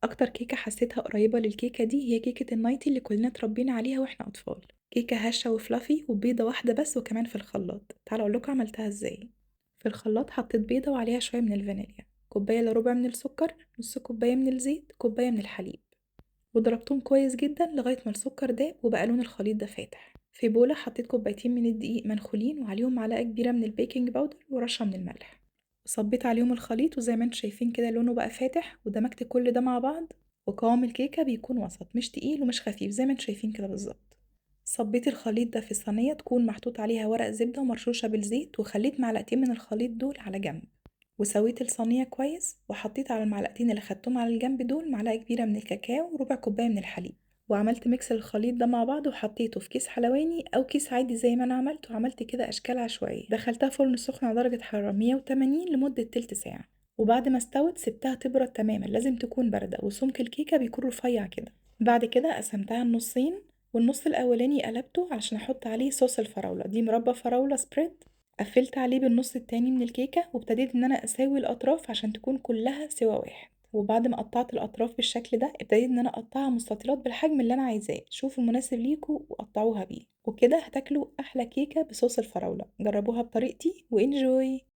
أكتر كيكة حسيتها قريبة للكيكة دي هي كيكة النايتي اللي كلنا اتربينا عليها واحنا أطفال. كيكة هشة و fluffy وبيضة واحدة بس، وكمان في الخلاط. تعالوا أقول لكم عملتها ازاي. في الخلاط حطيت بيضة وعليها شوية من الفانيليا، كوباية إلا ربع من السكر، نص كوباية من الزيت، كوباية من الحليب، وضربتهم كويس جدا لغاية ما السكر داب وبقى لون الخليط ده فاتح. في بولة حطيت كوبايتين من الدقيق منخولين وعليهم معلقة كبيرة من ال baking powder ورشة من الملح، وصبيت عليهم الخليط، وزي ما انتم شايفين كده لونه بقى فاتح. ودمجت كل ده مع بعض، وقوام الكيكة بيكون وسط، مش تقيل ومش خفيف زي ما انتم شايفين كده بالظبط. صبيت الخليط ده في صينية تكون محطوط عليها ورق زبدة ومرشوشة بالزيت، وخليت معلقتين من الخليط دول على جنب، وسويت الصينية كويس، وحطيت على المعلقتين اللي خدتهم على الجنب دول معلقة كبيرة من الكاكاو وربع كوباية من الحليب، وعملت mix الخليط ده مع بعض وحطيته في كيس حلواني او كيس عادي زي ما انا عملت، وعملت كده اشكال عشوائية. دخلتها فرن سخن على درجة حرارة 180 لمدة تلت ساعة، وبعد ما استوت سبتها تبرد تماما، لازم تكون باردة، وسمك الكيكة بيكون رفيع كده. بعد كده قسمتها النصين، والنص الاولاني قلبته علشان احط عليه صوص الفراولة، دي مربى فراولة spread. قفلت عليه بالنص التاني من الكيكة، وابتديت ان انا اساوي الاطراف عشان تكون كلها سوا واحد. وبعد ما قطعت الاطراف بالشكل ده ابتديت ان انا اقطعها مستطيلات بالحجم اللي انا عايزاه، شوفوا المناسب ليكوا وقطعوها بيه. وكده هتاكلوا احلى كيكة بصوص الفراولة. جربوها بطريقتي و enjoy.